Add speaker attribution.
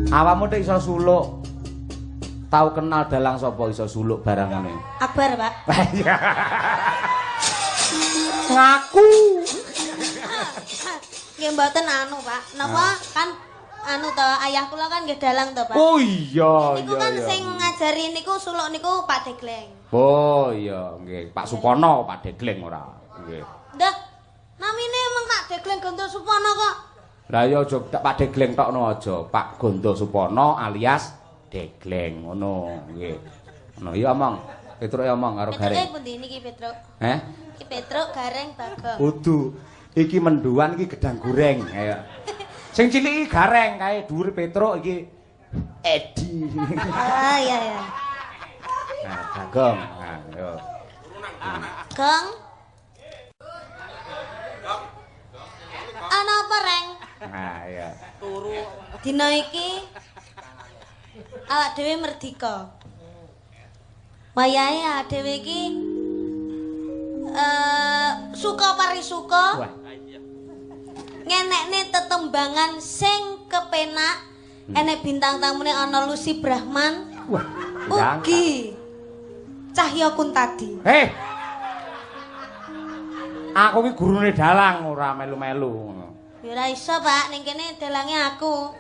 Speaker 1: Awakmu tek iso suluk. Tau kenal dalang sapa iso suluk barang ngene?
Speaker 2: Akbar, Pak.
Speaker 1: Ngaku.
Speaker 2: Nggih mboten anu, Pak. Napa kan anu to, ayah kula kan nggih dalang to, Pak.
Speaker 1: Oh iya,
Speaker 2: Niku
Speaker 1: iya
Speaker 2: kan
Speaker 1: iya.
Speaker 2: sing ngajari niku suluk niku Pak Degleng.
Speaker 1: Oh iya, nggih. Pak Supono, Pak Degleng ora. Nggih.
Speaker 2: Ndah, namine emang Pak Degleng Gondo Supono kok.
Speaker 1: Lah iya aja Pak Degleng tokno aja. Pak Gondo Supono alias Degleng ngono, nggih. Ngono iya omong. Petruke omong karo
Speaker 2: Petruke
Speaker 1: Gareng.
Speaker 2: pundi niki Petruk?
Speaker 1: Heh?
Speaker 2: Iki Petruk, Gareng, Bagong.
Speaker 1: Kudu. Iki menduan iki gedang goreng. Ayo. Sing cilik iki Gareng kae dhuwur Petruk iki Edi.
Speaker 2: Ah iya iya.
Speaker 1: Nah, Bagong. Nah, yo.
Speaker 2: Gong. Ana apa, Reng?
Speaker 1: Nah, iya.
Speaker 2: Dina iki awak dhewe merdika. Wayahe awak dhewe iki suka parisuka
Speaker 1: Wah,
Speaker 2: ngenekne tetembangan sing kepenak. Enek bintang tamune ana Lucy Brahman,
Speaker 1: wah. Bintang.
Speaker 2: Ugi Cahya Kuntadi.
Speaker 1: Hei. Aku ki gurune dalang ora melu-melu ngono.
Speaker 2: Ya ora iso, Pak, ning kene dalange aku.